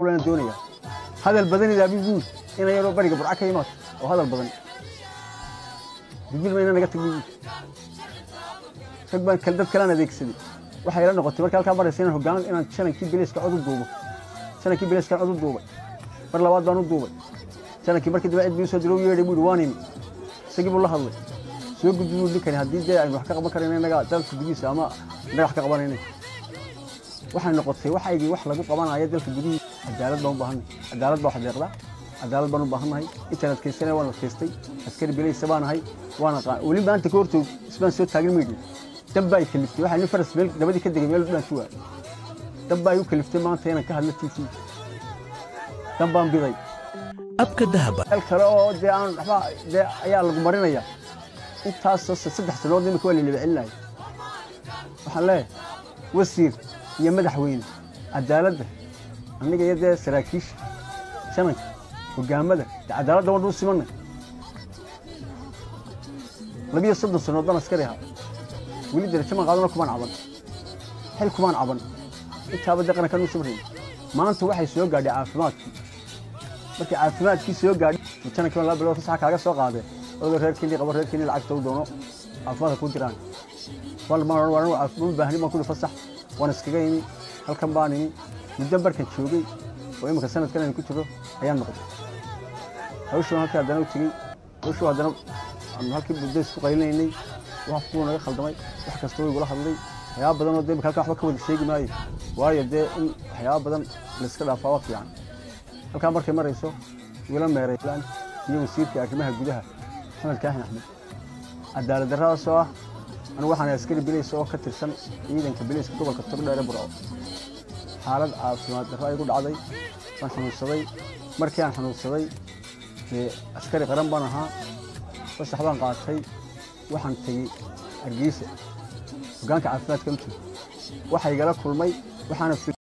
Doonaya hadal badanida buur ina yaroo bariga Burca ka imaado oo hadal badan digil mayna naga tag buur. Rag baan kal dad kalaan adeegsaday. Waxay ila noqotay marka halkaa maraysa inaan hoggaan inaan janankii biliska cod u duubo. Janankii biliskan cod u duubay, mar labaad baan u duubay janankii. Markii dambe cid buu soo diro u yeedhay, buu yidhi waan imi. Isagii buu la hadlay, soo gudbi buu ninkani haddii dee aynu wax ka qaban karayno innaga dalka gudihiisa ama innaga wax ka qabanayna. Waxay noqotay waxaygii wax lagu qabanayo dalka gudihiisa. Cadaalad baan u baahannahay, cadaalad baa wax deeqda, cadaalad baan u baahannahay. Intaan adkaysanaya waan adkaystay, askari bilaysa baan ahay, waan aqaan. Weli maanta ka hortoog isbaan soo taagin maydhin. Dab baa i kaliftay, waxaa nin faras meel dabadii ka degay meel baan ku waayay. Dab baa igu kaliftay maanta inaan ka hadlo TV. Dan baan biday abka dahaba meel kale oo dee aan waxba dee ayaa lagu marinaya. Intaasoo 3 sanood imika waa la libacelinaya. Waxaan leeyahay wasiir iyo madaxweyne, cadaaladda aniga iyo dee saraakiisha jananka hogaamada dee cadaaladda waan dul simanay. 32 sanood baan askari ahaa, weli derajo maan qaadano, kumaan caban xil, kumaan caban. Intaaba dee qarankan u sabrayay. Maanta waxay soo gaadhay caafimaadkii. Markii caafimaadkii soo gaadhay janankii baan 2 bilood fasaxa kaaga soo qaadee, odoo reerkiinii qabo, reerkiinii lacagta u doono, caafimaadka ku diraan. Waan maan ma baahni baan kuli fasax, waan iskaga imi. Halkan baan imi muddo barkan joogay oo imika sanadkan aynu ku jiro ayaan noqday. Hawshu halkii haddana u tegey, hawshu haddana aanu halkii muddo isku qaylinaynay, wax kuu naga khaldamay, wax kasta way igula hadlay. Waxyaaba badan oo dee imika halkan waxba ka wada sheegi maayo, waayo dee in waxyaaba badan layska dhaafaa waa fiican. Halkaa markay marayso wila meeraylaan iyo wasiirka arrimaha gudaha Maxamed Kaahin Axmed, cadaalad darradaasoo ah anigu waxaan askari bilaysa oo ka tirsan ciidanka bilayska gobolka Togdheer ee Burco. Xaalad caafimaad darro ay igu dhacday, waan xanuunsaday. Markii aan xanuunsaday dee askari qaran baan ahaa, fasax baan qaatay, waxaan tegey Hargeysa, hoggaanka caafimaadka u tegey, waxa igala kulmay waxaana